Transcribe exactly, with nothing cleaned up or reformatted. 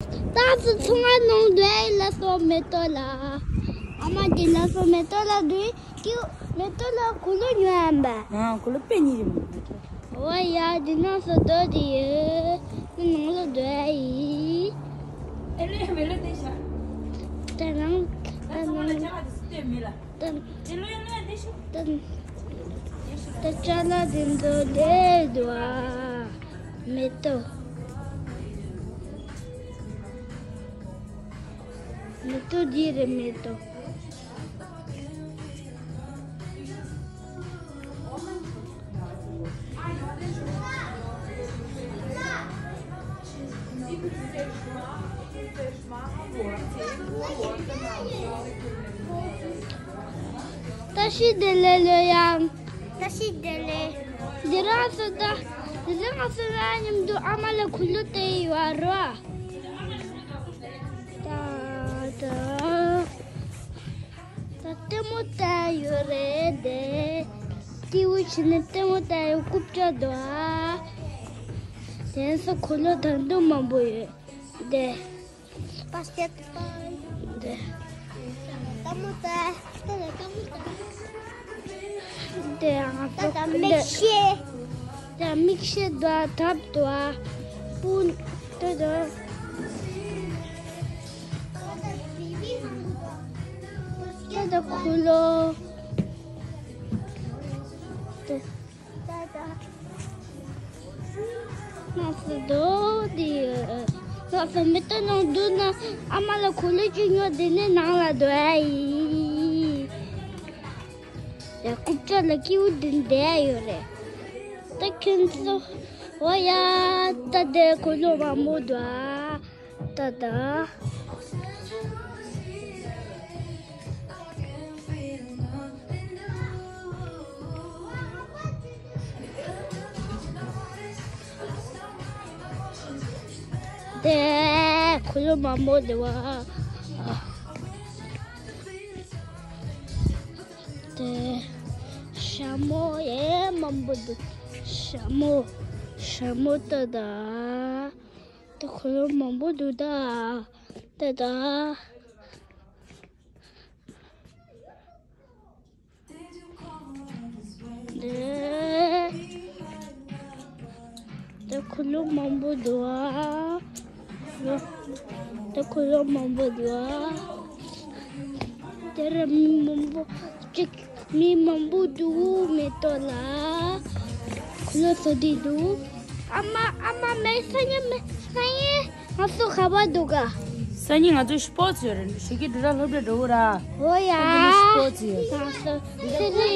ད་སུ་ཚོང་བ་ནང་འདུག་ལ་སོ་མེ་ཏོག་ལ། ཨ་མ་དེ་ལ་སོ་མེ་ཏོག་ལ་འདུག་ཀྱུ་མེ་ཏོག་ལ་གུ་ལུ་ཉོ་ཨམ་པ། ཨ་གུ་ལུ་པེ་ཉི་རེ་མོ། ཨོ་ཡ་དེ་ནང་སོ་དོ་དེ་ཡོད། ནང་ལ་འདུག་ཡི། ཨེ་ལེ་མེ་ལ་དེ་ཤ། ད་ནང་ད་ད་ཚོང་བ་ལ་ནང་ཆ་ལ་དེ་སུ་དེ་མེ་ལ། ད་དེ་ལོ་ཡ་ལོ་ཡ་དེ་ཤོ། ད་ད་ཅ་ལག་དེ་ཚོ་ལས་འདུག་ཨ། མེ་ཏོག་མེ་ཏོག་འདི་རེད་མེ་ཏོག་བཀྲ་ཤིས་བདེ་ལེགས་ལོ་ཡང་། བཀྲ་ཤིས་བདེ་ལེགས། འདི་རང་སོ་ད། འདི་རང་སོ་ང་མཉམ་དུ་ཨ་མ་ལ་གུ་ལུ་སྟེར་ཡོད་རོ། ད་ད། ད་ལྟད་མོ་ལྟ་ཡོད་རེད་དེ། སྐྱིད་པོ་བྱས་ནས་ལྟད་མོ་ལྟ་ཡོད། རྐུབ་བཀྱག་འདུག་ཨ། དེ་ཚོ་གུ་ལུ་དང་དུ་མང་པོ་ཡོད་དེ། པ་སེ་ཏི་པ། དེ། ལྟད་མོ་ལྟ། ལྟ་ལ་ལྟད་མོ་ལྟ། དེ་ཡང་ད་ད་མིག་ཤེལ། ད་མིག་ཤེལ་འདུག་ཨ། ཐབ་འདུག་ཨ། སྤུན་དེ་འདུག་ད་ད་གུ་ལུ། ད་ད་ང་སུ་དོ་དེ་ཡོད། ང་སུ་མེ་ཏོག་ནང་འདུག་ན་ཨ་མ་ལ་གུ་ལུ་ཅིག་ཉོ། དེ་ནས་ནང་ལ་འདུག་ཨ་ཡི། ཡ་རྐུབ་བཀྱག་ལ་སྐྱིད་པོ་དེ་འདྲ་ཡོད་རེད། ད་ཁྱོད་ཚོ། ཨོ་ཡ། ད་དེ་གུ་ལུ་མང་པོ་འདུག་ཨ། ད་ད། དེ་གུ་ལུ་མང་པོ་འདུག་ཨ། དེ་ཞྭ་མོ་ཡེ་མང་པོ་འདུག་ཞྭ་མོ། ཞྭ་མོ་ལྟ་ད། དེ་གུ་ལུ་མང་པོ་འདུག་ད། ལྟ་ད། དེ་དེ་གུ་ལུ་མང་པོ་འདུག་ཨ། དེ་གུ་ལུ་མང་པོ་འདུག་ཨ། དེ་ར་མི་མང་པོ་ཅིག་མི་མང་པོ་འདུག་མེ་ཏོག་ལ། གུ་ལུ་ཚོ་དེ་འདུག་ཨ་མ་ཨ་མ་མེ་སང་ཉིན་མེ་སང་ཉིན་ང་ཚོ་ག་པར་འདུག་ག་སང་ཉིན་ང་ཚོ་སྤོ་ཙི་ཡོད་རེད། ཞོགས་ཀས་འབྲུ་ར་སློབ་གྲྭ་འགྲོ་གི་ར། ཨོ་ཡ། སང་ཉིན་སྤོ་ཙི་ཡོད། ང་ཚོ་ཚེ་རིང་